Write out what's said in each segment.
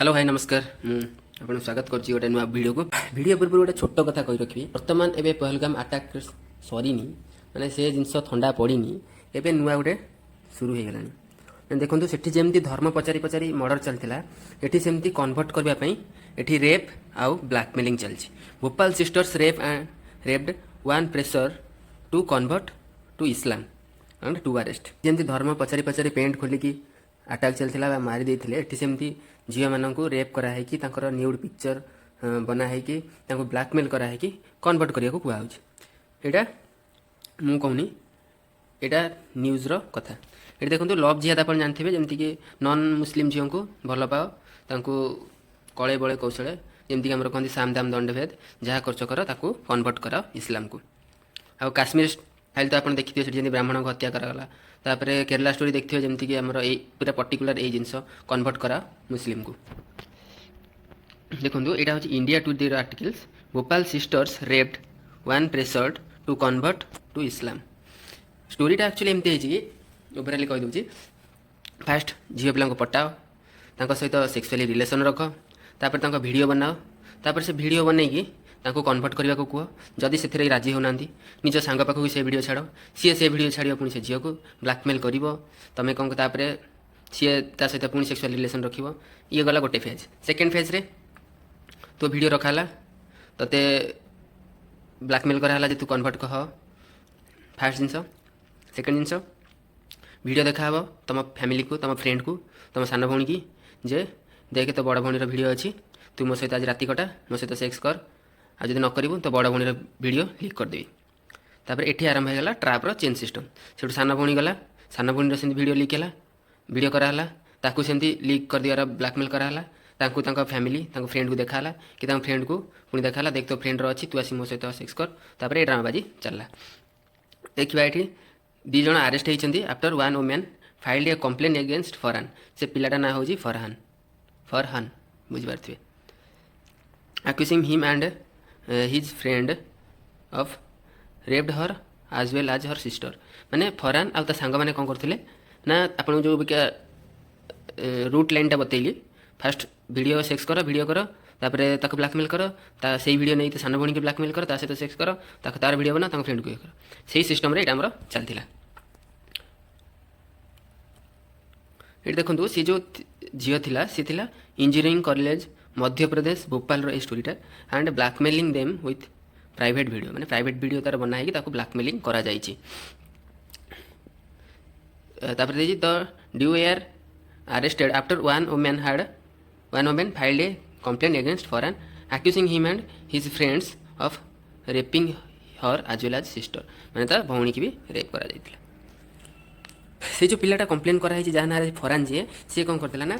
Hello ଭାଇ, ନମସ୍କାର। ମୁଁ ଆପଣଙ୍କୁ ସ୍ୱାଗତ କରୁଛି ଗୋଟେ ନୂଆ ଭିଡ଼ିଓକୁ। ଭିଡ଼ିଓ ପୂର୍ବରୁ ଗୋଟେ ଛୋଟ କଥା କହି ରଖିବି। ବର୍ତ୍ତମାନ ଏବେ ପହଲଗାମ ଆଟାକ୍ ସରିନି, ମାନେ ସେ ଜିନିଷ ଥଣ୍ଡା ପଡ଼ିନି, ଏବେ ନୂଆ ଗୋଟେ ଶୁରୁ ହେଇଗଲାଣି। ମାନେ ଦେଖନ୍ତୁ, ସେଠି ଯେମିତି ଧର୍ମ ପଚାରି ପଚାରି ମର୍ଡର ଚାଲିଥିଲା, ଏଠି ସେମିତି କନଭର୍ଟ କରିବା ପାଇଁ ଏଠି ରେପ୍ ଆଉ ବ୍ଲାକମେଲିଂ ଚାଲିଛି। Bhopal sisters rape and raped, one pressured to convert to Islam and two arrest. ଯେମିତି ଧର୍ମ ପଚାରି ପଚାରି ପେଣ୍ଟ ଖୋଲିକି ଆଟାକ୍ ଚାଲିଥିଲା ବା ମାରି ଦେଇଥିଲେ, ଏଠି ସେମିତି ଝିଅମାନଙ୍କୁ ରେପ୍ କରାହେଇକି, ତାଙ୍କର ନ୍ୟୁଡ୍ ପିକ୍ଚର ବନା ହେଇକି, ତାଙ୍କୁ ବ୍ଲାକମେଲ୍ କରାହେଇକି କନଭର୍ଟ କରିବାକୁ କୁହାହେଉଛି। ଏଇଟା ମୁଁ କହୁନି, ଏଇଟା ନ୍ୟୁଜ୍ର କଥା। ଏଠି ଦେଖନ୍ତୁ, ଲଭ୍ ଜିହାଦ ଆପଣ ଜାଣିଥିବେ, ଯେମିତିକି ନନ୍ ମୁସଲିମ୍ ଝିଅଙ୍କୁ ଭଲ ପାଅ, ତାଙ୍କୁ କଳେ ବଳେ କୌଶଳେ, ଯେମିତିକି ଆମର କହନ୍ତି ସାମ ଦାମ ଦଣ୍ଡଭେଦ, ଯାହା କରୁଛ କର, ତାକୁ କନଭର୍ଟ କରାଅ ଇସଲାମକୁ। ଆଉ କାଶ୍ମୀର ଫାଇଲ୍ ତ ଆପଣ ଦେଖିଥିବେ, ସେଠି ଯେମିତି ବ୍ରାହ୍ମଣଙ୍କୁ ହତ୍ୟା କରାଗଲା। ତାପରେ କେରଲା ଷ୍ଟୋରି ଦେଖିଥିବେ, ଯେମିତିକି ଆମର ଏଇ ପୁରା ପର୍ଟିକୁଲାର ଏଇ ଜିନିଷ, କନଭର୍ଟ କରାଅ ମୁସଲିମକୁ। ଦେଖନ୍ତୁ, ଏଇଟା ହେଉଛି India ଟୁଡେର articles, "Bhopal sisters raped, one pressured to convert to Islam"। ଷ୍ଟୋରିଟା ଆକ୍ଚୁଆଲି ଏମିତି ହେଇଛି କି, ଓଭରାଲି କହିଦେଉଛି, ଫାଷ୍ଟ ଝିଅ ପିଲାଙ୍କୁ ପଟାଅ, ତାଙ୍କ ସହିତ ସେକ୍ସୁଆଲି ରିଲେସନ୍ ରଖ, ତାପରେ ତାଙ୍କ ଭିଡ଼ିଓ ବନାଅ, ତାପରେ ସେ ଭିଡ଼ିଓ ବନେଇକି ତାଙ୍କୁ କନଭର୍ଟ କରିବାକୁ କୁହ। ଯଦି ସେଥିରେ ରାଜି ହେଉନାହାନ୍ତି, ନିଜ ସାଙ୍ଗ ପାଖକୁ ସେ ଭିଡ଼ିଓ ଛାଡ଼। ସିଏ ସେ ଭିଡ଼ିଓ ଛାଡ଼ିବ, ପୁଣି ସେ ଝିଅକୁ ବ୍ଲାକମେଲ୍ କରିବ। ତମେ କ'ଣ, ତାପରେ ସିଏ ତା ସହିତ ପୁଣି ସେକ୍ସୁଆଲି ରିଲେସନ୍ ରଖିବ। ଇଏ ଗଲା ଗୋଟେ ଫେଜ୍। ସେକେଣ୍ଡ ଫେଜ୍ରେ ତୋ ଭିଡ଼ିଓ ରଖା ହେଲା, ତୋତେ ବ୍ଲାକମେଲ୍ କରାହେଲା ଯେ ତୁ କନଭର୍ଟ କହ, ଫାର୍ଷ୍ଟ ଜିନିଷ। ସେକେଣ୍ଡ ଜିନିଷ, ଭିଡ଼ିଓ ଦେଖାହେବ ତୁମ ଫ୍ୟାମିଲିକୁ, ତୁମ ଫ୍ରେଣ୍ଡକୁ, ତୁମ ସାନ ଭଉଣୀକି ଯେ ଦେଖେ, ତୋ ବଡ଼ ଭଉଣୀର ଭିଡ଼ିଓ ଅଛି, ତୁ ମୋ ସହିତ ଆଜି ରାତି କଟା, ମୋ ସହିତ ସେକ୍ସ କର, ଆଉ ଯଦି ନ କରିବୁ, ତୋ ବଡ଼ ଭଉଣୀର ଭିଡ଼ିଓ ଲିକ୍ କରିଦେବି। ତାପରେ ଏଠି ଆରମ୍ଭ ହେଇଗଲା ଟ୍ରାପ୍ର ଚେନ୍ ସିଷ୍ଟମ୍। ସେଠୁ ସାନ ଭଉଣୀ ଗଲା, ସାନ ଭଉଣୀର ସେମିତି ଭିଡ଼ିଓ ଲିକ୍ ହେଲା, ଭିଡ଼ିଓ କରାହେଲା, ତାକୁ ସେମିତି ଲିକ୍ କରିଦେବାର ବ୍ଲାକମେଲ୍ କରାହେଲା। ତାଙ୍କୁ ତାଙ୍କ ଫ୍ୟାମିଲି, ତାଙ୍କ ଫ୍ରେଣ୍ଡକୁ ଦେଖାହେଲା କି ତାଙ୍କ ଫ୍ରେଣ୍ଡକୁ ପୁଣି ଦେଖାହେଲା, ଦେଖ, ତୋ ଫ୍ରେଣ୍ଡର ଅଛି, ତୁ ଆସି ମୋ ସହିତ ସେକ୍ସ କର। ତାପରେ ଏ ଡ୍ରାମାବାଜି ଚାଲିଲା। ଦେଖିବା, ଏଠି ଦୁଇ ଜଣ ଆରେଷ୍ଟ ହେଇଛନ୍ତି after one woman filed a complaint against Farhan। ସେ ପିଲାଟା ନାଁ ହେଉଛି ଫରହାନ, ଫରହାନ, ବୁଝିପାରୁଥିବେ, accusing him and his friend of raped her as well as her sister। ମାନେ ଫରହାନ ଆଉ ତା ସାଙ୍ଗମାନେ କ'ଣ କରୁଥିଲେ ନା, ଆପଣଙ୍କୁ ଯେଉଁ ବିକା ରୁଟ୍ ଲାଇନ୍ଟା ବତେଇଲି, ଫାଷ୍ଟ ଭିଡ଼ିଓ ସେକ୍ସ କର, ଭିଡ଼ିଓ କର, ତାପରେ ତାକୁ ବ୍ଲାକମେଲ୍ କର, ତା ସେଇ ଭିଡ଼ିଓ ନେଇ ତା ସାନ ଭଉଣୀକି ବ୍ଲାକମେଲ୍ କର, ତା ସହିତ ସେକ୍ସ କର, ତାକୁ ତାର ଭିଡ଼ିଓ ବନା, ତାଙ୍କ ଫ୍ରେଣ୍ଡକୁ ଇଏ କର। ସେଇ ସିଷ୍ଟମ୍ରେ ଏଇଟା ଆମର ଚାଲିଥିଲା। ଏଠି ଦେଖନ୍ତୁ, ସେ ଯେଉଁ ଝିଅ ଥିଲା, ସେ ଥିଲା ଇଞ୍ଜିନିୟରିଂ କଲେଜ, ମଧ୍ୟପ୍ରଦେଶ ଭୋପାଳର ଏଇ ଷ୍ଟୋରିଟା, and blackmailing them with private video। ମାନେ ପ୍ରାଇଭେଟ୍ ଭିଡ଼ିଓ ତାର ବନା ହେଇକି ତାକୁ ବ୍ଲାକମେଲିଂ କରାଯାଇଛି। ତାପରେ ଦେଇଛି, the duo were arrested after one woman filed a complaint against Farhan, accusing him and his friends of raping her as well as sister। ମାନେ ତା ଭଉଣୀକି ବି ରେପ୍ କରାଯାଇଥିଲା। ସେ ଯେଉଁ ପିଲାଟା କମ୍ପ୍ଲେନ୍ କରାହେଇଛି, ଯାହା ନାଁରେ, ଫରହାନ ଯିଏ, ସିଏ କ'ଣ କରିଥିଲା ନା,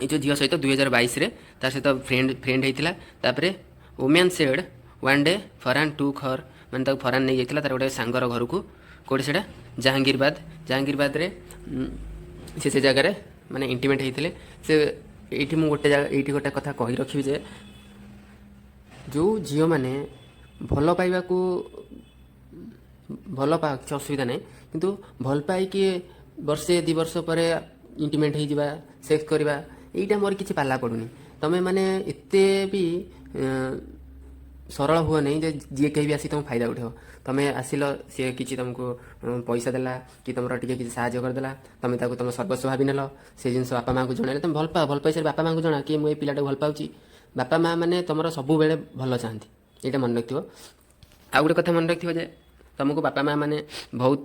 ଏଇ ଯେଉଁ ଝିଅ ସହିତ 2022ରେ ତା ସହିତ ଫ୍ରେଣ୍ଡ ହେଇଥିଲା। ତାପରେ woman said one day Farhan took her, ମାନେ ତାକୁ ଫରହାନ ନେଇଯାଇଥିଲା ତାର ଗୋଟେ ସାଙ୍ଗର ଘରକୁ। କେଉଁଠି ସେଇଟା? ଜାହାଙ୍ଗୀରବାଦ। ଜାହାଙ୍ଗୀରବାଦରେ ସେ ସେ ଜାଗାରେ ମାନେ ଇଣ୍ଟିମେଟ୍ ହେଇଥିଲେ ସେ। ଏଇଠି ମୁଁ ଗୋଟେ ଜାଗା, ଏଇଠି ଗୋଟେ କଥା କହି ରଖିବି ଯେ ଯେଉଁ ଝିଅମାନେ ଭଲ ପାଇବାକୁ, ଭଲ ପାଅ, କିଛି ଅସୁବିଧା ନାହିଁ, କିନ୍ତୁ ଭଲ ପାଇକି ବର୍ଷେ 2 ବର୍ଷ ପରେ ଇଣ୍ଟିମେଟ୍ ହେଇଯିବା, ସେକ୍ସ କରିବା, ଏଇଟା ମୋର କିଛି ପାଲା ପଡ଼ୁନି। ତମେ ମାନେ ଏତେ ବି ସରଳ ହୁଅ ନାହିଁ ଯେ ଯିଏ କେହି ବି ଆସି ତମ ଫାଇଦା ଉଠେଇବ। ତମେ ଆସିଲ, ସିଏ କିଛି ତମକୁ ପଇସା ଦେଲା କି ତମର ଟିକେ କିଛି ସାହାଯ୍ୟ କରିଦେଲା, ତମେ ତାକୁ ତମ ସର୍ବସ୍ୱ ଭାବି ନେଲ। ସେ ଜିନିଷ ବାପା ମାଆଙ୍କୁ ଜଣାଇଲେ, ତମେ ଭଲ ପାଅ, ଭଲ ପାଇ ସାରି ବାପା ମାଆଙ୍କୁ ଜଣା କି ମୁଁ ଏଇ ପିଲାଟାକୁ ଭଲ ପାଉଛି। ବାପା ମା ମାନେ ତମର ସବୁବେଳେ ଭଲ ଚାହାନ୍ତି, ଏଇଟା ମନେ ରଖିଥିବ। ଆଉ ଗୋଟେ କଥା ମନେ ରଖିଥିବ ଯେ ତମକୁ ବାପା ମା ମାନେ ବହୁତ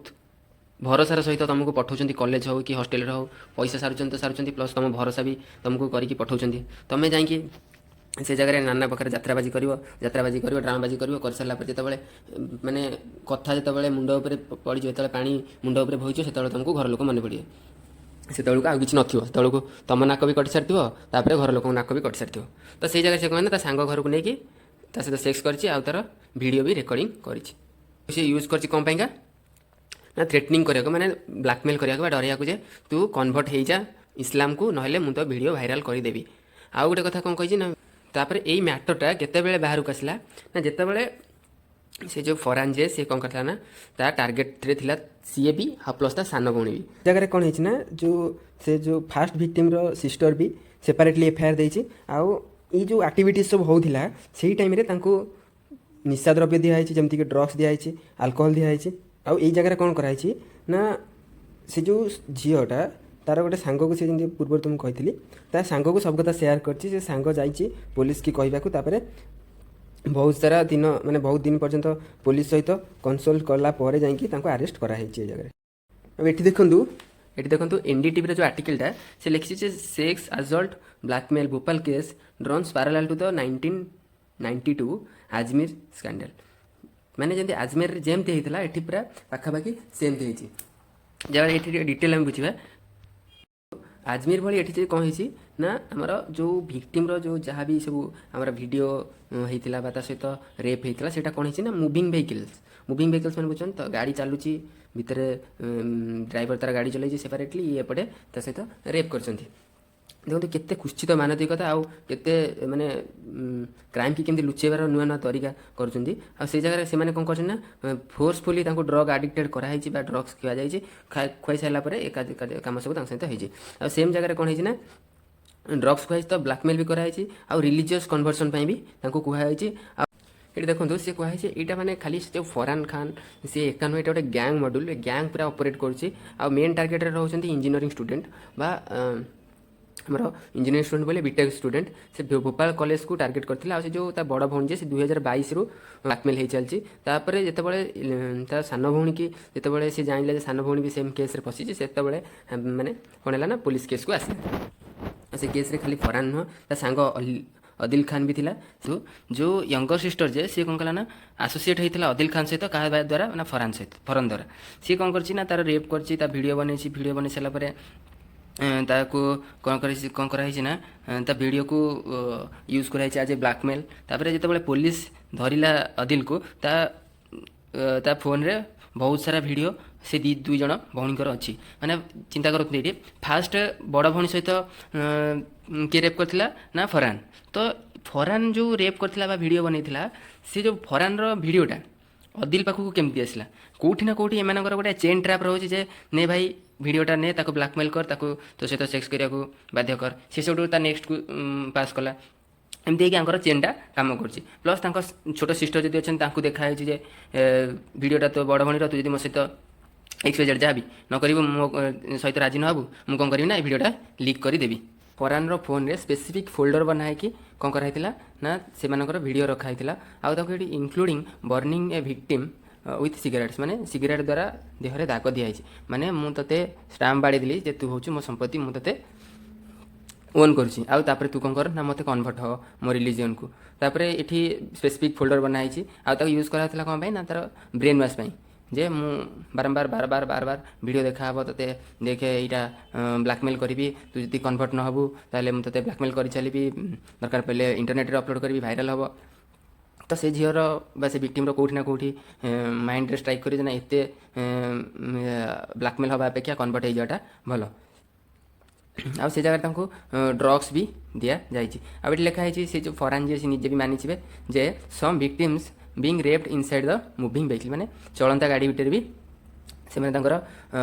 ଭରସାର ସହିତ ତମକୁ ପଠାଉଛନ୍ତି, କଲେଜ ହଉ କି ହଷ୍ଟେଲରେ ହଉ। ପଇସା ସାରୁଛନ୍ତି ତ ସାରୁଛନ୍ତି, ପ୍ଲସ୍ ତମ ଭରସା ବି ତମକୁ କରିକି ପଠାଉଛନ୍ତି। ତମେ ଯାଇକି ସେ ଜାଗାରେ ନାନା ପ୍ରକାର ଯାତ୍ରାବାଜି କରିବ, ଯାତ୍ରାବାଜି କରିବ, ଡ୍ରାମାବାଜି କରିବ। କରିସାରିଲା ପରେ ଯେତେବେଳେ ମାନେ କଥା ଯେତେବେଳେ ମୁଣ୍ଡ ଉପରେ ପଡ଼ିଯିବ, ଯେତେବେଳେ ପାଣି ମୁଣ୍ଡ ଉପରେ ବୋହିଯିବ, ସେତେବେଳେ ତମକୁ ଘର ଲୋକ ମନେ ପଡ଼ିବେ। ସେତେବେଳକୁ ଆଉ କିଛି ନଥିବ। ସେତେବେଳକୁ ତମ ନାକ ବି କଟି ସାରିଥିବ, ତାପରେ ଘର ଲୋକଙ୍କ ନାକ ବି କଟି ସାରିଥିବ। ତ ସେଇ ଜାଗାରେ ସେ କ'ଣ ନା, ତା ସାଙ୍ଗ ଘରକୁ ନେଇକି ତା ସହିତ ସେକ୍ସ କରିଛି ଆଉ ତାର ଭିଡ଼ିଓ ବି ରେକର୍ଡ଼ିଂ କରିଛି। ସେ ୟୁଜ୍ କରିଛି କ'ଣ ପାଇଁକା ନା, ଥ୍ରେଟନିଂ କରିବାକୁ, ମାନେ ବ୍ଲାକମେଲ୍ କରିବାକୁ ବା ଡରେଇବାକୁ ଯେ ତୁ କନଭର୍ଟ ହେଇଯା ଇସଲାମକୁ, ନହେଲେ ମୁଁ ତ ଭିଡ଼ିଓ ଭାଇରାଲ କରିଦେବି। ଆଉ ଗୋଟେ କଥା କ'ଣ କହିଛି ନା, ତାପରେ ଏଇ ମ୍ୟାଟରଟା କେତେବେଳେ ବାହାରକୁ ଆସିଲା ନା, ଯେତେବେଳେ ସେ ଯେଉଁ ଫରହାନ ଯେ, ସିଏ କ'ଣ କରିଥିଲା ନା, ତା ଟାର୍ଗେଟରେ ଥିଲା ସିଏ ବି ଆଉ ପ୍ଲସ୍ ତା ସାନ ଭଉଣୀ ବି। ଜାଗାରେ କ'ଣ ହେଇଛି ନା, ଯେଉଁ ସେ ଯେଉଁ ଫାଷ୍ଟ ଭିକ୍ଟିମ୍ର ସିଷ୍ଟର ବି ସେପାରେଟଲି ଏଫଆଇଆର୍ ଦେଇଛି। ଆଉ ଏଇ ଯେଉଁ ଆକ୍ଟିଭିଟିଜ୍ ସବୁ ହେଉଥିଲା, ସେଇ ଟାଇମ୍ରେ ତାଙ୍କୁ ନିଶା ଦ୍ରବ୍ୟ ଦିଆହେଇଛି, ଯେମିତିକି ଡ୍ରଗ୍ସ ଦିଆହେଇଛି, ଆଲକୋହଲ ଦିଆହେଇଛି। ଆଉ ଏଇ ଜାଗାରେ କ'ଣ କରାହେଇଛି ନା, ସେ ଯେଉଁ ଝିଅଟା ତାର ଗୋଟେ ସାଙ୍ଗକୁ, ସେ ଯେମିତି ପୂର୍ବରୁ ତୁମକୁ କହିଥିଲି, ତା ସାଙ୍ଗକୁ ସବୁ କଥା ସେୟାର କରିଛି। ସେ ସାଙ୍ଗ ଯାଇଛି ପୋଲିସକି କହିବାକୁ। ତାପରେ ବହୁତ ସାରା ଦିନ, ମାନେ ବହୁତ ଦିନ ପର୍ଯ୍ୟନ୍ତ ପୋଲିସ ସହିତ କନସଲ୍ଟ କଲା ପରେ ଯାଇକି ତାଙ୍କୁ ଆରେଷ୍ଟ କରାହେଇଛି ଏ ଜାଗାରେ। ଆଉ ଏଠି ଦେଖନ୍ତୁ, ଏନ୍ଡିଟିଭିର ଯେଉଁ ଆର୍ଟିକଲଟା, ସେ ଲେଖିଛି ଯେ "Sex assault blackmail Bhopal case runs parallel to the 1992 Ajmer scandal." ମାନେ ଯେମିତି ଆଜମେରରେ ଯେମିତି ହେଇଥିଲା, ଏଠି ପୁରା ପାଖାପାଖି ସେମିତି ହେଇଛି। ଯାହା ଏଠି ଟିକେ ଡିଟେଲ୍ ଆମେ ବୁଝିବା। ଆଜମୀର ଭଳି ଏଠି ଯେ କ'ଣ ହେଇଛି ନା, ଆମର ଯେଉଁ ଭିକ୍ଟିମ୍ର ଯେଉଁ ଯାହା ବି ସବୁ ଆମର ଭିଡ଼ିଓ ହେଇଥିଲା ବା ତା ସହିତ ରେପ୍ ହେଇଥିଲା, ସେଇଟା କ'ଣ ହେଇଛି ନା ମୁଭିଂ ଭେହିକିଲ୍ସ। ମୁଭିଂ ଭେହିକିଲ୍ସ ମାନେ ବୁଝୁଛନ୍ତି ତ? ଗାଡ଼ି ଚାଲୁଛି, ଭିତରେ ଡ୍ରାଇଭର ତାର ଗାଡ଼ି ଚଲେଇଛି ସେପାରେଟଲି, ଇଏ ଏପଟେ ତା ସହିତ ରେପ୍ କରିଛନ୍ତି। ଦେଖନ୍ତୁ, କେତେ କୁତ୍ସିତ ମାନବିକତା ଆଉ କେତେ ମାନେ କ୍ରାଇମ୍ କି କେମିତି ଲୁଚେଇବାର ନୂଆ ନୂଆ ତରିକା କରୁଛନ୍ତି। ଆଉ ସେଇ ଜାଗାରେ ସେମାନେ କ'ଣ କରୁଛନ୍ତି ନା, ଫୋର୍ସଫୁଲି ତାଙ୍କୁ ଡ୍ରଗ୍ ଆଡ଼ିକ୍ଟେଡ଼ କରାହେଇଛି ବା ଡ୍ରଗ୍ସ ଖୁଆଯାଇଛି। ଖୁଆଇ ସାରିଲା ପରେ ଏ କାମ ସବୁ ତାଙ୍କ ସହିତ ହେଇଛି। ଆଉ ସେମ୍ ଜାଗାରେ କ'ଣ ହେଇଛି ନା, ଡ୍ରଗ୍ସ ଖୁଆଇଛି ତ ବ୍ଲାକମେଲ୍ ବି କରାହେଇଛି, ଆଉ ରିଲିଜିୟସ୍ କନଭର୍ସନ୍ ପାଇଁ ବି ତାଙ୍କୁ କୁହାଯାଇଛି। ଆଉ ଏଠି ଦେଖନ୍ତୁ, ସେ କୁହାହେଇଛି ଏଇଟା ମାନେ ଖାଲି ସେ ଯେଉଁ ଫରହାନ ଖାନ, ସେ ଏକା ନୁହେଁ, ଏଇଟା ଗୋଟେ ଗ୍ୟାଙ୍ଗ ମଡୁଲ, ଗ୍ୟାଙ୍ଗ ପୁରା ଅପରେଟ୍ କରୁଛି। ଆଉ ମେନ୍ ଟାର୍ଗେଟରେ ରହୁଛନ୍ତି ଇଞ୍ଜିନିୟରିଂ ଷ୍ଟୁଡେଣ୍ଟ ବା ଆମର ଇଞ୍ଜିନିୟରିଂ ଷ୍ଟୁଡେଣ୍ଟ ବୋଲେ ବିଟେକ୍ ଷ୍ଟୁଡେଣ୍ଟ। ସେ ଭୋପାଳ କଲେଜକୁ ଟାର୍ଗେଟ୍ କରିଥିଲା। ଆଉ ସେ ଯେଉଁ ତା ବଡ଼ ଭଉଣୀ ଯେ, ସେ 2022ରୁ ବ୍ଲାକମେଲ୍ ହେଇ ଚାଲିଛି। ତାପରେ ଯେତେବେଳେ ତା ସାନ ଭଉଣୀକି ଯେତେବେଳେ ସେ ଜାଣିଲେ ଯେ ସାନ ଭଉଣୀ ବି ସେମ୍ କେସ୍ରେ ଫସିଛି, ସେତେବେଳେ ମାନେ କ'ଣ ହେଲା ନା, ପୋଲିସ କେସ୍କୁ ଆସିଲା। ଆଉ ସେ କେସ୍ରେ ଖାଲି ଫରହାନ ନୁହଁ, ତା ସାଙ୍ଗ ଅଦିଲ ଖାନ ବି ଥିଲା। ଯେଉଁ ୟଙ୍ଗର ସିଷ୍ଟର ଯେ, ସିଏ କ'ଣ କଲା ନା, ଆସୋସିଏଟ୍ ହେଇଥିଲା ଅଦିଲ ଖାନ ସହିତ। କାହା ଦ୍ୱାରା ନା, ଫରହାନ ସହିତ, ଫରହାନ ଦ୍ୱାରା। ସିଏ କ'ଣ କରିଛି ନା, ତାର ରେପ୍ କରିଛି, ତା ଭିଡ଼ିଓ ବନେଇଛି। ଭିଡ଼ିଓ ବନେଇ ସାରିଲା ପରେ ତାକୁ କ'ଣ କରାହେଇଛି ନା, ତା ଭିଡ଼ିଓକୁ ୟୁଜ୍ କରାହେଇଛି ଆଜ୍ ଏ ବ୍ଲାକମେଲ୍। ତାପରେ ଯେତେବେଳେ ପୋଲିସ ଧରିଲା ଅଦିଲକୁ, ତା ଫୋନ୍ରେ ବହୁତ ସାରା ଭିଡ଼ିଓ ସେ ଦୁଇ ଜଣ ଭଉଣୀଙ୍କର ଅଛି। ମାନେ ଚିନ୍ତା କରନ୍ତୁ, ଏଇଠି ଫାଷ୍ଟ ବଡ଼ ଭଉଣୀ ସହିତ କିଏ ରେପ୍ କରିଥିଲା ନା, ଫରହାନ। ତ ଫରହାନ ଯେଉଁ ରେପ୍ କରିଥିଲା ବା ଭିଡ଼ିଓ ବନେଇଥିଲା, ସେ ଯେଉଁ ଫରହାନର ଭିଡ଼ିଓଟା ଅଦିଲ ପାଖକୁ କେମିତି ଆସିଲା? କେଉଁଠି ନା କେଉଁଠି ଏମାନଙ୍କର ଗୋଟେ ଚେନ୍ ଟ୍ରାପ୍ ରହୁଛି ଯେ ନେ ଭାଇ, ଭିଡ଼ିଓଟା ନେ, ତାକୁ ବ୍ଲାକମେଲ୍ କର, ତାକୁ ତୋ ସହିତ ସେକ୍ସ କରିବାକୁ ବାଧ୍ୟ କର। ସେ ସେଇଠୁ ତା ନେକ୍ସଟକୁ ପାସ୍ କଲା। ଏମିତି ହେଇକି ୟାଙ୍କର ଚେନ୍ଟା କାମ କରୁଛି। ପ୍ଲସ୍ ତାଙ୍କ ଛୋଟ ସିଷ୍ଟର ଯଦି ଅଛନ୍ତି, ତାଙ୍କୁ ଦେଖାହେଇଛି ଯେ ଭିଡ଼ିଓଟା ତୋ ବଡ଼ ଭଉଣୀର, ତୁ ଯଦି ମୋ ସହିତ ଏକ୍ସ ୱାଇ ଜେଡ୍ ଯାହା ବି ନ କରିବୁ, ମୋ ସହିତ ରାଜି ନ ହେବୁ, ମୁଁ କ'ଣ କରିବି ନା, ଏ ଭିଡ଼ିଓଟା ଲିକ୍ କରିଦେବି। ଫରହାନର ଫୋନ୍ରେ ସ୍ପେସିଫିକ୍ ଫୋଲ୍ଡର ବନା ହେଇକି କ'ଣ କରାହେଇଥିଲା ନା, ସେମାନଙ୍କର ଭିଡ଼ିଓ ରଖା ହେଇଥିଲା। ଆଉ ତାକୁ ଏଠି including burning a victim with cigarettes, ମାନେ ସିଗାରେଟ୍ ଦ୍ୱାରା ଦେହରେ ଦାଗ ଦିଆହେଇଛି। ମାନେ ମୁଁ ତୋତେ ଷ୍ଟାମ୍ପ ବାଡ଼େଇଦେଲି ଯେ ତୁ ହେଉଛୁ ମୋ ସମ୍ପତ୍ତି, ମୁଁ ତୋତେ ଓନ୍ କରୁଛି। ଆଉ ତାପରେ ତୁ କ'ଣ କର ନା, ମୋତେ କନଭର୍ଟ ହେବ ମୋ ରିଲିଜିଅନ୍କୁ। ତାପରେ ଏଠି ସ୍ପେସିଫିକ୍ ଫୋଲ୍ଡର ବନା ହେଇଛି। ଆଉ ତାକୁ ୟୁଜ୍ କରାହେଇଥିଲା କ'ଣ ପାଇଁ ନା, ତାର ବ୍ରେନ୍ ୱାଶ୍ ପାଇଁ, ଯେ ମୁଁ ବାରମ୍ବାର ବାର ବାର ବାର ବାର ଭିଡ଼ିଓ ଦେଖାହେବ ତୋତେ, ଦେଖେ, ଏଇଟା ବ୍ଲାକମେଲ୍ କରିବି, ତୁ ଯଦି କନଭର୍ଟ ନ ହେବୁ ତାହେଲେ ମୁଁ ତୋତେ ବ୍ଲାକମେଲ୍ କରି ଚାଲିବି, ଦରକାର ପଡ଼ିଲେ ଇଣ୍ଟରନେଟ୍ରେ ଅପଲୋଡ଼ କରିବି, ଭାଇରାଲ୍ ହେବ। ତ ସେ ଝିଅର ବା ସେ ଭିକ୍ଟିମ୍ର କେଉଁଠି ନା କେଉଁଠି ମାଇଣ୍ଡରେ ଷ୍ଟ୍ରାଇକ୍ କରି ଯେ ନା, ଏତେ ବ୍ଲାକମେଲ୍ ହେବା ଅପେକ୍ଷା କନଭର୍ଟ ହେଇଯିବାଟା ଭଲ। ଆଉ ସେ ଜାଗାରେ ତାଙ୍କୁ ଡ୍ରଗ୍ସ ବି ଦିଆଯାଇଛି। ଆଉ ଏଠି ଲେଖା ହେଇଛି, ସେ ଯେଉଁ ଫରହାନ ଯିଏ, ସେ ନିଜେ ବି ମାନିଥିବେ ଯେ some victims being raped inside the moving vehicle, ମାନେ ଚଳନ୍ତା ଗାଡ଼ି ଭିତରେ ବି ସେମାନେ ତାଙ୍କର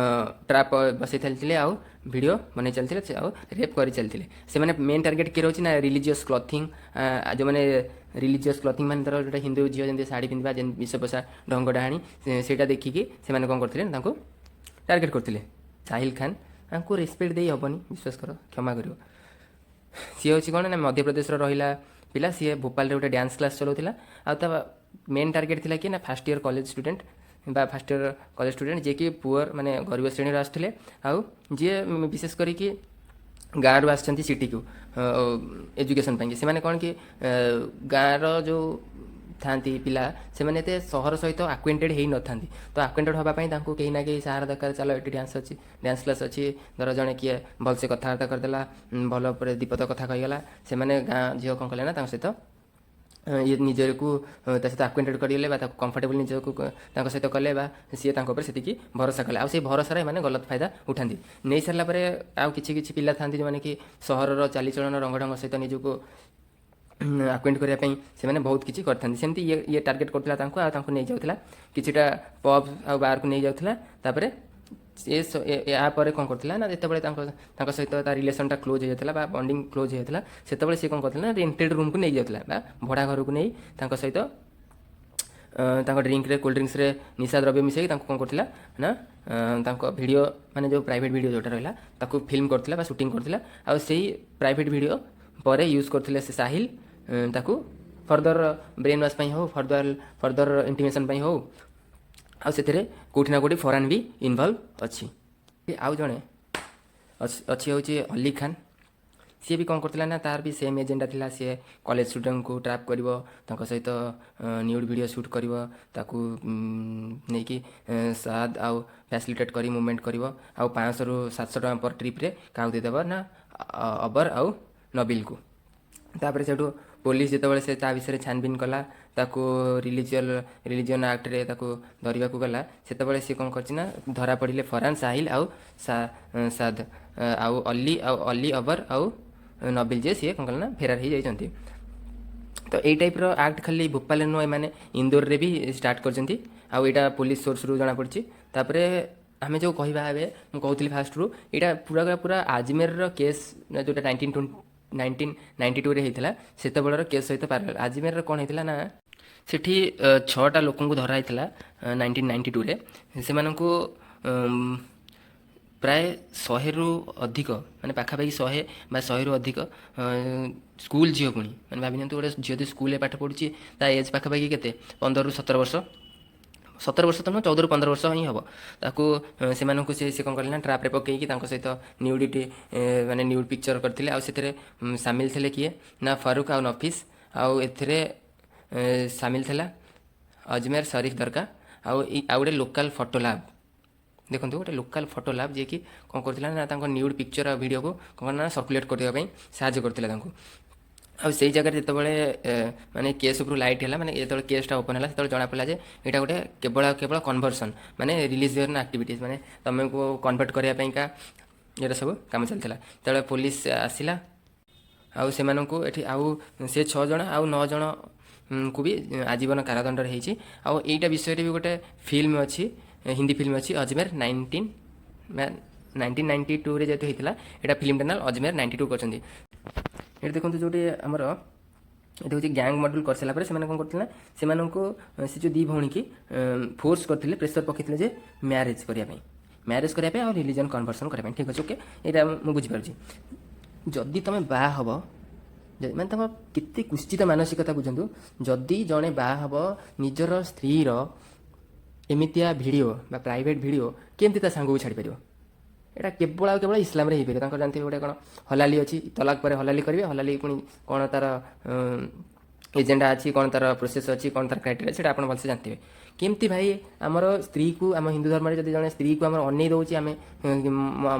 ଟ୍ରାପ୍ ବସେଇ ଚାଲିଥିଲେ ଆଉ ଭିଡ଼ିଓ ବନେଇ ଚାଲିଥିଲେ ଆଉ ରେପ୍ କରି ଚାଲିଥିଲେ। ସେମାନେ ମେନ୍ ଟାର୍ଗେଟ୍ କିଏ ରହୁଛି ନା, ରିଲିଜିୟସ୍ କ୍ଲଥିଂ। ଯେଉଁମାନେ ରିଲିଜିୟସ୍ କ୍ଲଥିଂ ମାନେ ଧର ଗୋଟେ ହିନ୍ଦୁ ଝିଅ ଯେମିତି ଶାଢ଼ୀ ପିନ୍ଧିବା, ଯେମିତି ବେଶଭୂଷା ଢଙ୍ଗ ଡାହାଣୀ, ସେଇଟା ଦେଖିକି ସେମାନେ କ'ଣ କରୁଥିଲେ ନା, ତାଙ୍କୁ ଟାର୍ଗେଟ୍ କରୁଥିଲେ। ସାହିଲ ଖାନ, ତାଙ୍କୁ ରେସପେକ୍ଟ ଦେଇ ହେବନି, ବିଶ୍ୱାସ କର, କ୍ଷମା କରିବ। ସିଏ ହେଉଛି କ'ଣ ନା, ମଧ୍ୟପ୍ରଦେଶର ରହିଲା ପିଲା। ସିଏ ଭୋପାଳରେ ଗୋଟେ ଡ୍ୟାନ୍ସ କ୍ଲାସ୍ ଚଲାଉଥିଲା। ଆଉ ତା ମେନ୍ ଟାର୍ଗେଟ୍ ଥିଲା କି ନା, ଫାର୍ଷ୍ଟ ଇୟର୍ କଲେଜ ଷ୍ଟୁଡେଣ୍ଟ ବା ଫାର୍ଷ୍ଟ ଇୟର୍ କଲେଜ ଷ୍ଟୁଡେଣ୍ଟ, ଯିଏକି ପୁଅର, ମାନେ ଗରିବ ଶ୍ରେଣୀର ଆସୁଥିଲେ ଆଉ ଯିଏ ବିଶେଷ କରିକି ଗାଁରୁ ଆସିଛନ୍ତି ସିଟିକୁ ଏଜୁକେସନ୍ ପାଇଁକି। ସେମାନେ କ'ଣ କି, ଗାଁର ଯେଉଁ ଥାନ୍ତି ପିଲା, ସେମାନେ ଏତେ ସହର ସହିତ ଆକ୍ୱେଣ୍ଟେଡ଼ ହେଇନଥାନ୍ତି। ତ ଆକ୍ୱେଣ୍ଟେଡ଼ ହେବା ପାଇଁ ତାଙ୍କୁ କେହି ନା କେହି ସାହାରା ଦରକାର। ଚାଲ, ଏଠି ଡ୍ୟାନ୍ସ ଅଛି, ଡ୍ୟାନ୍ସ କ୍ଲାସ୍ ଅଛି। ଧର ଜଣେ କିଏ ଭଲସେ କଥାବାର୍ତ୍ତା କରିଦେଲା, ଭଲ ଉପରେ ଦିପଦ କଥା କହିଗଲା, ସେମାନେ ଗାଁ ଝିଅ କ'ଣ କଲେ ନା, ତାଙ୍କ ସହିତ ଇଏ ନିଜକୁ ତା ସହିତ ଆକ୍ୱେଣ୍ଟେଡ଼ କରିଗଲେ ବା ତାକୁ କମ୍ଫର୍ଟେବଲ୍ ନିଜକୁ ତାଙ୍କ ସହିତ କଲେ ବା ସିଏ ତାଙ୍କ ଉପରେ ସେତିକି ଭରସା କଲେ। ଆଉ ସେଇ ଭରସାରେ ଏମାନେ ଗଲତ ଫାଇଦା ଉଠାନ୍ତି। ନେଇ ସାରିଲା ପରେ ଆଉ କିଛି କିଛି ପିଲା ଥାନ୍ତି, ଯେଉଁମାନେ କି ସହରର ଚାଲିଚଳନ, ରଙ୍ଗଢଙ୍ଗ ସହିତ ନିଜକୁ ଆକ୍ୱେଣ୍ଟ କରିବା ପାଇଁ ସେମାନେ ବହୁତ କିଛି କରିଥାନ୍ତି। ସେମିତି ଇଏ ଟାର୍ଗେଟ୍ କରୁଥିଲା ତାଙ୍କୁ ଆଉ ତାଙ୍କୁ ନେଇଯାଉଥିଲା, କିଛିଟା ପବ୍ ଆଉ ବାର୍କୁ ନେଇଯାଉଥିଲା। ତାପରେ ସେ ୟା ପରେ କ'ଣ କରୁଥିଲା ନା, ଯେତେବେଳେ ତାଙ୍କ ସହିତ ତା ରିଲେସନଟା କ୍ଲୋଜ୍ ହେଇଯାଇଥିଲା ବା ବଣ୍ଡିଂ କ୍ଲୋଜ୍ ହେଇଯାଇଥିଲା, ସେତେବେଳେ ସେ କ'ଣ କରୁଥିଲା ନା, ରେଣ୍ଟେଡ୍ ରୁମ୍କୁ ନେଇଯାଉଥିଲା ବା ଭଡ଼ା ଘରକୁ ନେଇ ତାଙ୍କ ସହିତ ତାଙ୍କ ଡ୍ରିଙ୍କରେ, କୋଲ୍ଡ ଡ୍ରିଙ୍କସରେ ନିଶା ଦ୍ରବ୍ୟ ମିଶାଇକି ତାଙ୍କୁ କ'ଣ କରୁଥିଲା ନା, ତାଙ୍କ ଭିଡ଼ିଓ, ମାନେ ଯେଉଁ ପ୍ରାଇଭେଟ୍ ଭିଡ଼ିଓ ଯେଉଁଟା ରହିଲା, ତାକୁ ଫିଲ୍ମ କରୁଥିଲା ବା ସୁଟିଂ କରୁଥିଲା। ଆଉ ସେଇ ପ୍ରାଇଭେଟ୍ ଭିଡ଼ିଓ ପରେ ୟୁଜ୍ କରୁଥିଲେ ସେ ସାହିଲ ତାକୁ ଫର୍ଦର ବ୍ରେନ୍ ୱାଶ୍ ପାଇଁ ହଉ, ଫର୍ଦର ଇଣ୍ଟିମେସନ୍ ପାଇଁ ହଉ। ଆଉ ସେଥିରେ କେଉଁଠି ନା କେଉଁଠି ଫରହାନ ବି ଇନଭଲ୍ଭ ଅଛି। ଆଉ ଜଣେ ଅଛି, ହେଉଛି ଅଲି ଖାନ। ସିଏ ବି କ'ଣ କରୁଥିଲା ନା, ତାର ବି ସେମ୍ ଏଜେଣ୍ଡା ଥିଲା। ସିଏ କଲେଜ ଷ୍ଟୁଡେଣ୍ଟକୁ ଟ୍ରାପ୍ କରିବ, ତାଙ୍କ ସହିତ ନ୍ୟୁଡ୍ ଭିଡ଼ିଓ ସୁଟ୍ କରିବ, ତାକୁ ନେଇକି ସାଦ ଆଉ ଫ୍ୟାସିଲିଟେଟ୍ କରି ମୁଭମେଣ୍ଟ କରିବ। ଆଉ 500ରୁ 700 ଟଙ୍କା ପର୍ ଟ୍ରିପ୍ରେ କାହାକୁ ଦେଇଦେବ ନା, ଅବର ଆଉ ନବିଲକୁ। ତାପରେ ସେଠୁ ପୋଲିସ ଯେତେବେଳେ ସେ ତା ବିଷୟରେ ଛାନବିନ କଲା, ତାକୁ ରିଲିଜିଅନ୍ ଆକ୍ଟରେ ତାକୁ ଧରିବାକୁ ଗଲା, ସେତେବେଳେ ସିଏ କ'ଣ କରିଛି ନା, ଧରା ପଡ଼ିଲେ ଫରହାନ, ସାହିଲ ଆଉ ସାଦ ଆଉ ଅଲି, ଆଉ ଅଲି, ଅବର ଆଉ ନବିଲ ଯିଏ, ସିଏ କ'ଣ କଲା ନା, ଫେରାର ହେଇଯାଇଛନ୍ତି। ତ ଏଇ ଟାଇପ୍ର ଆକ୍ଟ ଖାଲି ଭୋପାଳରେ ନୁହଁ, ଏମାନେ ଇନ୍ଦୋରରେ ବି ଷ୍ଟାର୍ଟ କରିଛନ୍ତି। ଆଉ ଏଇଟା ପୋଲିସ ସୋର୍ସରୁ ଜଣାପଡ଼ିଛି। ତାପରେ ଆମେ ଯେଉଁ କହିବା, ଏବେ ମୁଁ କହୁଥିଲି ଫାଷ୍ଟରୁ, ଏଇଟା ପୁରା ପୁରା ଆଜମେରର କେସ୍, ଯେଉଁଟା 1992ରେ ହେଇଥିଲା, ସେତେବେଳର କେସ୍ ସହିତ ପାରାଲାଲ। ଆଜମେରର କ'ଣ ହେଇଥିଲା ନା, ସେଠି ଛଅଟା ଲୋକଙ୍କୁ ଧରା ହେଇଥିଲା 1992ରେ। ସେମାନଙ୍କୁ ପ୍ରାୟ 100ରୁ ଅଧିକ, ମାନେ ପାଖାପାଖି 100 ବା 100ରୁ ଅଧିକ ସ୍କୁଲ ଝିଅ ପୁଣି, ମାନେ ଭାବି ନିଅନ୍ତୁ, ଗୋଟେ ଝିଅ ଯଦି ସ୍କୁଲରେ ପାଠ ପଢ଼ୁଛି, ତା ଏଜ୍ ପାଖାପାଖି କେତେ? 15ରୁ 17 ବର୍ଷ। 17 ବର୍ଷ ତ ନୁହଁ, 14ରୁ 15 ବର୍ଷ ହିଁ ହେବ ତାକୁ। ସେମାନଙ୍କୁ ସେ କ'ଣ କଲେ ନା, ଟ୍ରାପ୍ରେ ପକେଇକି ତାଙ୍କ ସହିତ ନ୍ୟୁଡ଼ିଟି, ମାନେ ନ୍ୟୁଡ୍ ପିକ୍ଚର କରିଥିଲେ। ଆଉ ସେଥିରେ ସାମିଲ ଥିଲେ କିଏ ନା, ଫାରୁକ ଆଉ ନଫିସ। ଆଉ ଏଥିରେ ସାମିଲ ଥିଲା ଅଜମେର ସରିଫ ଦରଗା ଆଉ ଗୋଟେ ଲୋକାଲ ଫଟୋ ଲ୍ୟାବ୍। ଦେଖନ୍ତୁ, ଗୋଟେ ଲୋକାଲ ଫଟୋ ଲ୍ୟାବ୍, ଯିଏକି କ'ଣ କରୁଥିଲା ନା, ତାଙ୍କ ନ୍ୟୁଡ୍ ପିକ୍ଚର ଆଉ ଭିଡ଼ିଓକୁ କ'ଣ ନା, ସର୍କୁଲେଟ୍ କରିବା ପାଇଁ ସାହାଯ୍ୟ କରୁଥିଲା ତାଙ୍କୁ। ଆଉ ସେଇ ଜାଗାରେ ଯେତେବେଳେ ମାନେ କେସ୍ ଉପରୁ ଲାଇଟ୍ ହେଲା, ମାନେ ଯେତେବେଳେ କେସ୍ଟା ଓପନ୍ ହେଲା, ସେତେବେଳେ ଜଣାପଡ଼ିଲା ଯେ ଏଇଟା ଗୋଟେ କେବଳ ଆଉ କେବଳ କନଭର୍ସନ୍, ମାନେ ରିଲିଜିଅନ୍ ଆକ୍ଟିଭିଟିଜ୍, ମାନେ ତମକୁ କନଭର୍ଟ କରିବା ପାଇଁକା ଏଇଟା ସବୁ କାମ ଚାଲିଥିଲା। ଯେତେବେଳେ ପୋଲିସ ଆସିଲା ଆଉ ସେମାନଙ୍କୁ ଏଠି, ଆଉ ସେ ଛଅ ଜଣ ଆଉ ନଅ ଜଣ ଙ୍କୁ ବି ଆଜୀବନ କାରାଦଣ୍ଡରେ ହେଇଛି। ଆଉ ଏଇଟା ବିଷୟରେ ବି ଗୋଟେ ଫିଲ୍ମ ଅଛି, ହିନ୍ଦୀ ଫିଲ୍ମ ଅଛି। ଅଜମେର 1992ରେ ଯେହେତୁ ହେଇଥିଲା ଏଇଟା, ଫିଲ୍ମଟା ନାଁ ଅଜମେର 92 କରିଛନ୍ତି। ଏଠି ଦେଖନ୍ତୁ, ଯେଉଁଠି ଆମର ଏଠି ହେଉଛି ଗ୍ୟାଙ୍ଗ ମଡ୍ୟୁଲ୍ କରିସାରିଲା ପରେ ସେମାନେ କ'ଣ କରୁଥିଲେ ନା, ସେମାନଙ୍କୁ ସେ ଯେଉଁ ଦୁଇ ଭଉଣୀକି ଫୋର୍ସ କରିଥିଲେ, ପ୍ରେସର ପକାଇଥିଲେ ଯେ ମ୍ୟାରେଜ୍ କରିବା ପାଇଁ, ମ୍ୟାରେଜ୍ କରିବା ପାଇଁ ଆଉ ରିଲିଜନ୍ କନଭର୍ସନ୍ କରିବା ପାଇଁ। ଠିକ୍ ଅଛି, ଓକେ, ଏଇଟା ମୁଁ ବୁଝିପାରୁଛି। ଯଦି ତୁମେ ବାହା ହେବ, ମାନେ ତମ କେତେ କୁତ୍ସିତ ମାନସିକତା ବୁଝନ୍ତୁ। ଯଦି ଜଣେ ବାହା ହେବ, ନିଜର ସ୍ତ୍ରୀର ଏମିତିଆ ଭିଡ଼ିଓ ବା ପ୍ରାଇଭେଟ୍ ଭିଡ଼ିଓ କେମିତି ତା ସାଙ୍ଗକୁ ଛାଡ଼ିପାରିବ? ଏଇଟା କେବଳ ଆଉ କେବଳ ଇସଲାମରେ ହେଇପାରିବ। ତାଙ୍କର ଜାଣିଥିବେ ଗୋଟେ କ'ଣ ହଲାଲି ଅଛି, ତଲାକ ପରେ ହଲାଲି କରିବେ। ହଲାଲି ପୁଣି କ'ଣ ତାର ଏଜେଣ୍ଡା ଅଛି, କ'ଣ ତାର ପ୍ରୋସେସ୍ ଅଛି, କ'ଣ ତାର କ୍ରାଇଟେରିଆ, ସେଇଟା ଆପଣ ଭଲସେ ଜାଣିଥିବେ। କେମିତି ଭାଇ ଆମର ସ୍ତ୍ରୀକୁ, ଆମ ହିନ୍ଦୁ ଧର୍ମରେ ଯଦି ଜଣେ ସ୍ତ୍ରୀକୁ ଆମର ଅନେଇ ଦେଉଛି, ଆମେ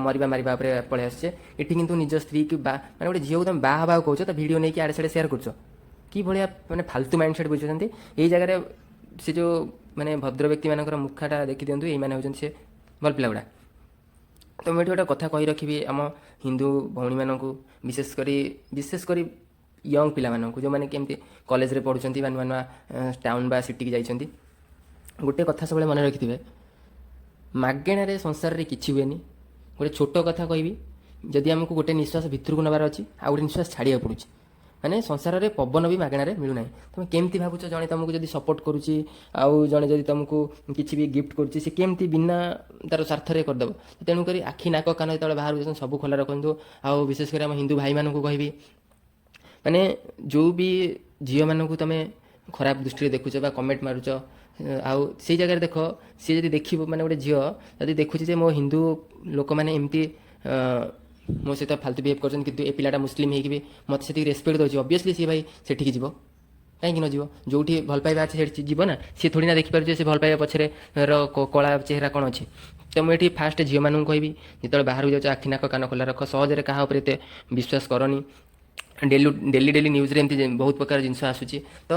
ମରିବା ମାରିବା ଉପରେ ପଳେଇ ଆସୁଛେ। ଏଠି କିନ୍ତୁ ନିଜ ସ୍ତ୍ରୀକୁ ବା ମାନେ ଗୋଟେ ଝିଅକୁ ତମେ ବାହା ହେବାକୁ କହୁଛ, ତା ଭିଡ଼ିଓ ନେଇକି ଆଡ଼େ ସାଡ଼େ ସେୟାର କରୁଛ। କି ଭଳିଆ ମାନେ ଫାଲତୁ ମାଇଣ୍ଡ ସେଟ୍ ବୁଝୁଛନ୍ତି। ଏଇ ଜାଗାରେ ସେ ଯେଉଁ ମାନେ ଭଦ୍ର ବ୍ୟକ୍ତିମାନଙ୍କର ମୁଖାଟା ଦେଖିଦିଅନ୍ତୁ, ଏଇମାନେ ହେଉଛନ୍ତି ସେ ଭଲ ପିଲା ଗୁଡ଼ା। ତ ମୁଁ ଏଠି ଗୋଟେ କଥା କହି ରଖିବି ଆମ ହିନ୍ଦୁ ଭଉଣୀମାନଙ୍କୁ, ବିଶେଷ କରି ୟଙ୍ଗ ପିଲାମାନଙ୍କୁ, ଯେଉଁମାନେ କେମିତି କଲେଜରେ ପଢ଼ୁଛନ୍ତି ବା ନୂଆ ନୂଆ ଟାଉନ୍ ବା ସିଟିକି ଯାଇଛନ୍ତି। ଗୋଟେ କଥା ସବୁବେଳେ ମନେ ରଖିଥିବେ, ମାଗେଣାରେ ସଂସାରରେ କିଛି ହୁଏନି। ଗୋଟେ ଛୋଟ କଥା କହିବି, ଯଦି ଆମକୁ ଗୋଟେ ନିଶ୍ୱାସ ଭିତରକୁ ନେବାର ଅଛି, ଆଉ ଗୋଟେ ନିଶ୍ୱାସ ଛାଡ଼ିବାକୁ ପଡ଼ୁଛି। ମାନେ ସଂସାରରେ ପବନ ବି ମାଗଣାରେ ମିଳୁନାହିଁ। ତୁମେ କେମିତି ଭାବୁଛ, ଜଣେ ତୁମକୁ ଯଦି ସପୋର୍ଟ କରୁଛି ଆଉ ଜଣେ ଯଦି ତୁମକୁ କିଛି ବି ଗିଫ୍ଟ କରୁଛି, ସେ କେମିତି ବିନା ତାର ସ୍ୱାର୍ଥରେ କରିଦେବ? ତେଣୁକରି ଆଖି, ନାକ, କାନ ଯେତେବେଳେ ବାହାରକୁ ଯାଉଛନ୍ତି, ସବୁ ଖୋଲା ରଖନ୍ତୁ। ଆଉ ବିଶେଷ କରି ଆମ ହିନ୍ଦୁ ଭାଇମାନଙ୍କୁ କହିବି, ମାନେ ଯେଉଁ ବି ଝିଅମାନଙ୍କୁ ତୁମେ ଖରାପ ଦୃଷ୍ଟିରେ ଦେଖୁଛ ବା କମେଣ୍ଟ ମାରୁଛ, ଆଉ ସେଇ ଜାଗାରେ ଦେଖ, ସିଏ ଯଦି ଦେଖିବ, ମାନେ ଗୋଟେ ଝିଅ ଯଦି ଦେଖୁଛି ଯେ ମୋ ହିନ୍ଦୁ ଲୋକମାନେ ଏମିତି ମୋ ସହିତ ଫାଲତୁ ବିହେଭ୍ କରୁଛନ୍ତି, କିନ୍ତୁ ଏ ପିଲାଟା ମୁସଲିମ ହେଇକି ବି ମୋତେ ସେତିକି ରେସ୍ପେକ୍ଟ ଦେଉଛି, ଅବଭିୟସଲି ସିଏ ଭାଇ ସେଠିକି ଯିବ। କାହିଁକି ନ ଯିବ? ଯେଉଁଠି ଭଲ ପାଇବା ଅଛି, ସେଠି ଯିବ ନା। ସିଏ ଥୋଡ଼ି ନା ଦେଖିପାରୁଛି ସେ ଭଲ ପାଇବା ପଛରେ ର କଳା ଚେହେରା କ'ଣ ଅଛି। ତ ମୁଁ ଏଠି ଫାଷ୍ଟ ଝିଅମାନଙ୍କୁ କହିବି, ଯେତେବେଳେ ବାହାରକୁ ଯାଉଛ, ଆଖି, ନାକ, କାନ ଖୋଲା ରଖ। ସହଜରେ କାହା ଉପରେ ଏତେ ବିଶ୍ୱାସ କରନି। ଡେଲି ଡେଲି ଡେଲି ନ୍ୟୁଜ୍ରେ ଏମିତି ବହୁତ ପ୍ରକାର ଜିନିଷ ଆସୁଛି। ତ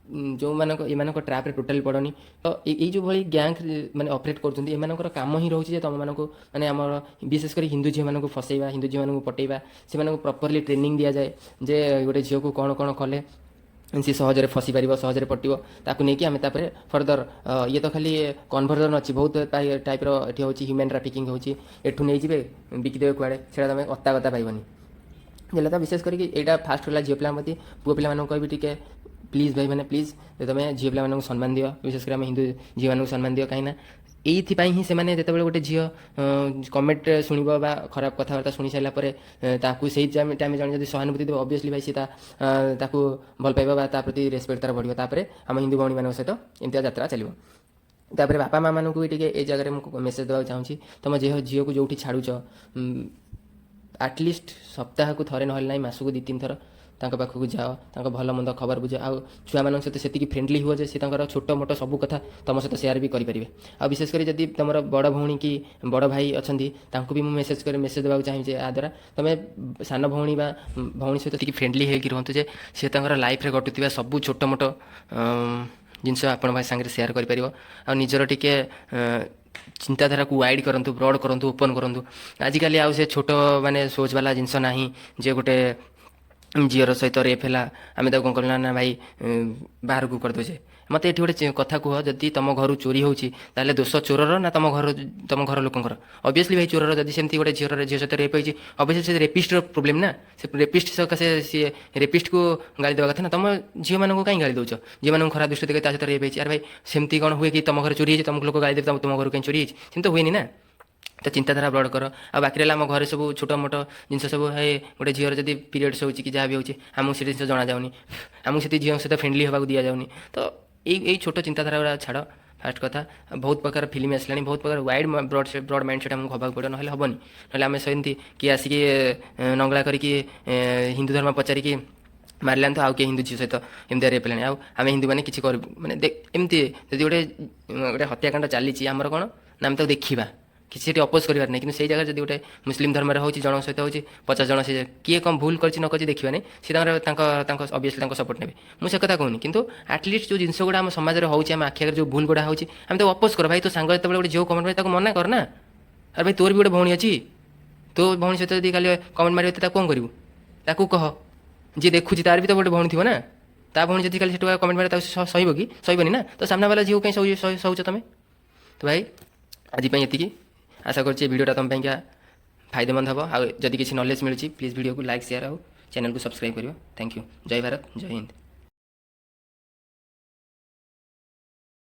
ଯେଉଁମାନଙ୍କ ଏମାନଙ୍କ ଟ୍ରାପ୍ରେ ଟୋଟାଲି ପଡ଼ନି। ତ ଏଇ ଯେଉଁ ଭଳି ଗ୍ୟାଙ୍ଗ ମାନେ ଅପରେଟ୍ କରୁଛନ୍ତି, ଏମାନଙ୍କର କାମ ହିଁ ରହୁଛି ଯେ ତୁମମାନଙ୍କୁ, ମାନେ ଆମର ବିଶେଷ କରି ହିନ୍ଦୁ ଝିଅମାନଙ୍କୁ ଫସେଇବା, ହିନ୍ଦୁ ଝିଅମାନଙ୍କୁ ପଟେଇବା। ସେମାନଙ୍କୁ ପ୍ରପରଲି ଟ୍ରେନିଂ ଦିଆଯାଏ ଯେ ଗୋଟେ ଝିଅକୁ କ'ଣ କ'ଣ କଲେ ସିଏ ସହଜରେ ଫସି ପାରିବ, ସହଜରେ ପଟିବ। ତାକୁ ନେଇକି ଆମେ ତାପରେ ଫର୍ଦର, ଇଏ ତ ଖାଲି କନଭର୍ଜନ ଅଛି, ବହୁତ ଟାଇପ୍ର ଏଠି ହେଉଛି। ହ୍ୟୁମାନ୍ ଟ୍ରାଫିକିଂ ହେଉଛି, ଏଠୁ ନେଇଯିବେ, ବିକିଦେବେ କୁଆଡ଼େ, ସେଇଟା ତୁମେ ଅତା ଗତା ପାଇବନି। ହେଲା ତ ବିଶେଷ କରିକି ଏଇଟା ଫାଷ୍ଟ ହେଲା ଝିଅ ପିଲାଙ୍କ ପ୍ରତି। ପୁଅ ପିଲାମାନଙ୍କୁ କହିବି ଟିକେ ପ୍ଲିଜ୍ ଭାଇ ମାନେ, ପ୍ଲିଜ୍ ତମେ ଝିଅ ପିଲାମାନଙ୍କୁ ସମ୍ମାନ ଦିଅ। ବିଶେଷ କରି ଆମେ ହିନ୍ଦୁ ଝିଅମାନଙ୍କୁ ସମ୍ମାନ ଦିଅ, କାହିଁକିନା ଏଇଥିପାଇଁ ହିଁ ସେମାନେ ଯେତେବେଳେ ଗୋଟେ ଝିଅ କମେଣ୍ଟ ଶୁଣିବ ବା ଖରାପ କଥାବାର୍ତ୍ତା ଶୁଣି ସାରିଲା ପରେ ତାକୁ ସେଇ ଟାଇମ୍ ଜଣେ ଯଦି ସହାନୁଭୂତି ଦେବ, ଅବଭିୟସଲି ଭାଇ ସେ ତାକୁ ଭଲ ପାଇବ ବା ତା ପ୍ରତି ରେସପେକ୍ଟ ତାର ବଢ଼ିବ। ତାପରେ ଆମ ହିନ୍ଦୁ ଭଉଣୀମାନଙ୍କ ସହିତ ଏମିତିଆ ଯାତ୍ରା ଚାଲିବ। ତାପରେ ବାପା ମା ମାନଙ୍କୁ ବି ଟିକେ ଏ ଜାଗାରେ ମୁଁ ମେସେଜ ଦେବାକୁ ଚାହୁଁଛି। ତମ ଝିଅକୁ ଯେଉଁଠି ଛାଡ଼ୁଛ, ଆଟଲିଷ୍ଟ ସପ୍ତାହକୁ ଥରେ ନହେଲେ ନାହିଁ ମାସକୁ ଦୁଇ ତିନି ଥର ତାଙ୍କ ପାଖକୁ ଯାଅ, ତାଙ୍କ ଭଲ ମନ୍ଦ ଖବର ବୁଝ। ଆଉ ଛୁଆମାନଙ୍କ ସହିତ ସେତିକି ଫ୍ରେଣ୍ଡଲି ହୁଅ ଯେ ସେ ତାଙ୍କର ଛୋଟ ମୋଟ ସବୁ କଥା ତୁମ ସହିତ ସେୟାର ବି କରିପାରିବେ। ଆଉ ବିଶେଷ କରି ଯଦି ତୁମର ବଡ଼ ଭଉଣୀ କି ବଡ଼ ଭାଇ ଅଛନ୍ତି, ତାଙ୍କୁ ବି ମୁଁ ମେସେଜ ଦେବାକୁ ଚାହିଁବି ଯେ ଏହା ଦ୍ୱାରା ତୁମେ ସାନ ଭଉଣୀ ବା ଭଉଣୀ ସହିତ ଟିକେ ଫ୍ରେଣ୍ଡଲି ହେଇକି ରୁହନ୍ତୁ ଯେ ସେ ତାଙ୍କର ଲାଇଫ୍ରେ ଘଟୁଥିବା ସବୁ ଛୋଟ ମୋଟ ଜିନିଷ ଆପଣଙ୍କ ସାଙ୍ଗରେ ସେୟାର କରିପାରିବ। ଆଉ ନିଜର ଟିକେ ଚିନ୍ତାଧାରାକୁ ୱାଇଡ଼ କରନ୍ତୁ, ବ୍ରଡ଼ କରନ୍ତୁ, ଓପନ୍ କରନ୍ତୁ। ଆଜିକାଲି ଆଉ ସେ ଛୋଟ ମାନେ ସୋଚ୍ ବାଲା ଜିନିଷ ନାହିଁ ଯେ ଗୋଟେ ଝିଅର ସହିତ ରେପ୍ ହେଲା, ଆମେ ତାକୁ କ'ଣ କଲୁ ନା ଭାଇ ବାହାରକୁ କରିଦେଉଛେ। ମୋତେ ଏଠି ଗୋଟେ କଥା କୁହ, ଯଦି ତୁମ ଘରୁ ଚୋରି ହେଉଛି, ତାହେଲେ ଦୋଷ ଚୋରର ନା ତମ ଘର ଲୋକଙ୍କର? ଅବଭିୟସଲି ଭାଇ ଚୋରର। ଯଦି ସେମିତି ଗୋଟେ ଝିଅ ସହିତ ରେପ୍ ହେଇଛି, ଅବଭିୟସଲି ସେ ରେପିଷ୍ଟର ପ୍ରୋବ୍ଲେମ୍ ନା? ସେ ରେପିଷ୍ଟ ସକାଶେ ସିଏ ରେପିଷ୍ଟକୁ ଗାଳି ଦେବା କଥା ନା? ତମ ଝିଅମାନଙ୍କୁ କାହିଁ ଗାଳି ଦେଉଛ? ଝିଅମାନଙ୍କୁ ଖରାପ ଦୃଷ୍ଟି ଦେଖି ତା ସହିତ ରେପ୍ ହେଇଛି। ଆରେ ଭାଇ, ସେମିତି କ'ଣ ହୁଏ କି ତମ ଘରେ ଚୋରି ହେଇଛି, ତମକୁ ଲୋକ ଗାଳି ଦେବେ, ତୁମ ଘରୁ କାହିଁ ଚୋରି ହେଇଛି? ସେମିତି ତ ହୁଏନି ନା। ତ ଚିନ୍ତାଧାରା ବ୍ରଡ଼ କର। ଆଉ ବାକି ରହିଲା ଆମ ଘରେ ସବୁ ଛୋଟ ମୋଟ ଜିନିଷ ସବୁ, ହେ ଗୋଟେ ଝିଅର ଯଦି ପିରିୟଡ଼୍ସ ହେଉଛି କି ଯାହା ବି ହେଉଛି, ଆମକୁ ସେ ଜିନିଷ ଜଣାଯାଉନି, ଆମକୁ ସେତିକି ଝିଅଙ୍କ ସହିତ ଫ୍ରେଣ୍ଡଲି ହେବାକୁ ଦିଆଯାଉନି। ତ ଏଇ ଏଇ ଛୋଟ ଚିନ୍ତାଧାରା ଗୁଡ଼ା ଛାଡ଼। ଫାଷ୍ଟ କଥା, ବହୁତ ପ୍ରକାର ଫିଲ୍ମ ଆସିଲାଣି, ବହୁତ ପ୍ରକାର ୱାଇଡ଼ ବ୍ରଡ଼ ମାଇଣ୍ଡ ସେଟ୍ ଆମକୁ ହେବାକୁ ପଡ଼ିବ, ନହେଲେ ହେବନି। ନହେଲେ ଆମେ ସେମିତି କିଏ ଆସିକି ନଙ୍ଗଳା କରିକି ହିନ୍ଦୁ ଧର୍ମ ପଚାରିକି ମାରିଲାନି ତ ଆଉ କିଏ ହିନ୍ଦୁ ଝିଅ ସହିତ ଏମିତି ରେପ୍ ହେଲାଣି, ଆଉ ଆମେ ହିନ୍ଦୁମାନେ କିଛି କରିବୁ ମାନେ ଏମିତି ଯଦି ଗୋଟେ ଗୋଟେ ହତ୍ୟାକାଣ୍ଡ ଚାଲିଛି, ଆମର କ'ଣ ନା ଆମେ ତାକୁ ଦେଖିବା, କିଛି ସେଠି ଅପୋଜ କରିବାର ନାହିଁ। କିନ୍ତୁ ସେଇ ଜାଗାରେ ଯଦି ଗୋଟେ ମୁସଲିମ ଧର୍ମରେ ହେଉଛି, ଜଣଙ୍କ ସହିତ ହେଉଛି, 50 ଜଣ, ସେ କିଏ କ'ଣ ଭୁଲ କରିଛି ନ କରିଛି ଦେଖିବାନି, ସେ ତାଙ୍କର ତାଙ୍କ ତାଙ୍କ ଅବଭିୟସଲି ତାଙ୍କ ସପୋର୍ଟ ନେବେ। ମୁଁ ସେ କଥା କହୁନି, କିନ୍ତୁ ଆଟଲିଷ୍ଟ ଯେଉଁ ଜିନିଷ ଗୁଡ଼ା ଆମ ସମାଜରେ ହେଉଛି, ଆମ ଆଖି ଆଗରେ ଯେଉଁ ଭୁଲ ଗୁଡ଼ା ହେଉଛି, ଆମେ ତାକୁ ଅପୋଜ କର। ଭାଇ, ତୋ ସାଙ୍ଗ ଯେତେବେଳେ ଗୋଟେ ଝିଅ କମେଣ୍ଟ ମାରେ, ତାକୁ ମନା କର ନା। ଆରେ ଭାଇ, ତୋର ବି ଗୋଟେ ଭଉଣୀ ଅଛି। ତୋ ଭଉଣୀ ସହିତ ଯଦି କାଲି କମେଣ୍ଟ ମାରିବ, ତ ତାକୁ କ'ଣ କରିବୁ? ତାକୁ କହ। ଯିଏ ଦେଖୁଛି ତାର ବି ତ ଗୋଟେ ଭଉଣୀ ଥିବ ନା? ତା ଭଉଣୀ ଯଦି କାଲି ସେଠୁ କମେଣ୍ଟ ମାରେ, ତାକୁ ସହିବ କି? ସହିବନି ନା। ତ ସାମ୍ନା ବାଲା ଝିଅକୁ କାହିଁ ସହୁଛ ତମେ? ତ ଭାଇ, ଆଜି ପାଇଁ ଏତିକି। ଆଶା କରୁଛି ଏ ଭିଡ଼ିଓଟା ତୁମ ପାଇଁକା ଫାଇଦାମନ୍ଦ ହେବ। ଆଉ ଯଦି କିଛି ନଲେଜ୍ ମିଳୁଛି, ପ୍ଲିଜ୍ ଭିଡ଼ିଓକୁ ଲାଇକ୍, ସେୟାର ଆଉ ଚ୍ୟାନେଲକୁ ସବସ୍କ୍ରାଇବ୍ କରିବ। Thank you. Jay Bharat, Jay Hind.